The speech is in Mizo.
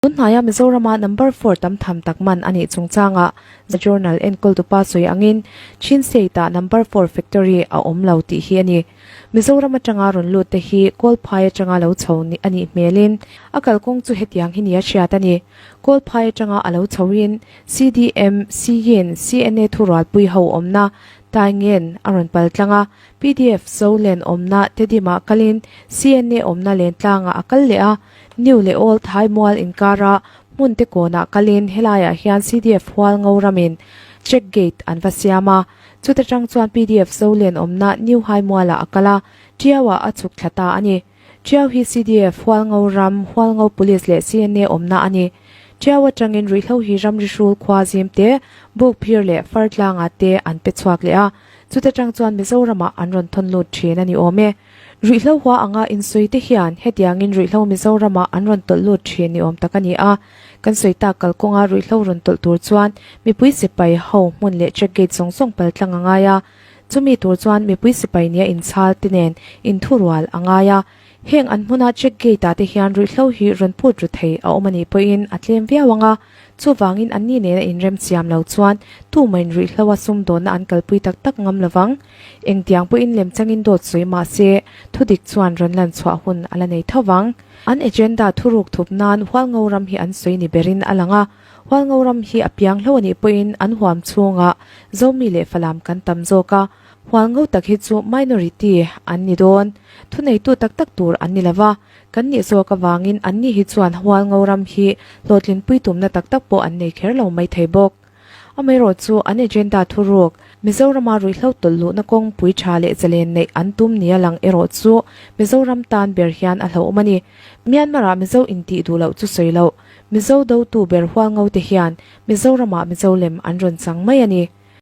Tunhnaia Mizorama number four tam tham tak man a nih chungchangah The Journal enkawltupa sawi angin Chin State-ah number four factory a awm lo tih hi a ni. Mizoram atanga rawn lut te hi Kawlphai atanga lo chho a nih hmelin a kalkawng chu hetiang hi nia hriat a ni. Kawlphai atanga a lo chhoin CDM, CYIN, CNA thurualpui ho awmna Taingen a rawn pal tlang a, pdf Zolen awmna Tedimah kalin CNA awmna Lentlangah a kal leh a, New leh Old Thaimual inkara hmun te kawnah kalin helaiah hian CDF hual ngo ramin check gate an va siam a, chuta tang chuan pdf Zolen awmna New Haimualah a kal a, Tiauah a chhuk thla ta a ni. Tiau hi CDF hual ngo ram, hual ngo police leh CNA awmna a ni. Tiau atangin ruihhlo hi ramri hrul khua zim te, buk phir leh far tlangah te an pe chhuak leh a, chuta tang chuan Mizoramah an rawn thawn lut thin a ni awm e. Ruihhlo hua anga insawi te hian hetiangin ruihhlo Mizoramah an rawn tawlh lut thin ni awm tak a ni a. Kan sawi tak kalkawnga ruihhlo rawn tawlh tur chuan mipui sipai ho hmun leh check gate zawng zawng pal tlang a ngai a. Chumi tur chuan mipui sipai nia inchhal te nen inthurual a ngai a. Heng an hmuna check gate ah te hian ruihhlo hi rawn put ru thei a awm a nih pawhin a tlem viau ang a, chuvangin anni nena inrem chiam lo chuan tumahin ruihhlo a sumdawnna an kalpui tak tak ngam lo vang. Engtiang pawhin lemchangin dawt sawi mah se thudik chuan rawn lan chhuah hun a la nei tho vang. An agenda thuruk thup nan Hualngo ram hi an sawi ni berin a lang a, Hualngo ram hi a piang hlo a nih pawhin an huam chhungah Zomi leh Falam kan tam zawk a, Hualngo tak hi chu minority an ni dawn. Thuneitu tak tak tur an ni lova, kan nih zawk avangin anni hi chuan Hualngo ram hi hlawhtlinpui tumna tak tak pawh an nei kher lo mai thei bawk. Amaherawh chu an agenda thuruk, Mizorama ruihhlo tawlh luhna kawng pui tha leh zalen neih an tum nia lang erawh chu Mizoram tan ber hian a hlauhawm a ni. Myanmar-ah Mizo intih duh loh chu sawi loh, Mizo dotu ber Hualngo te hian Mizoramah Mizo lem an rawn chang mai a ni.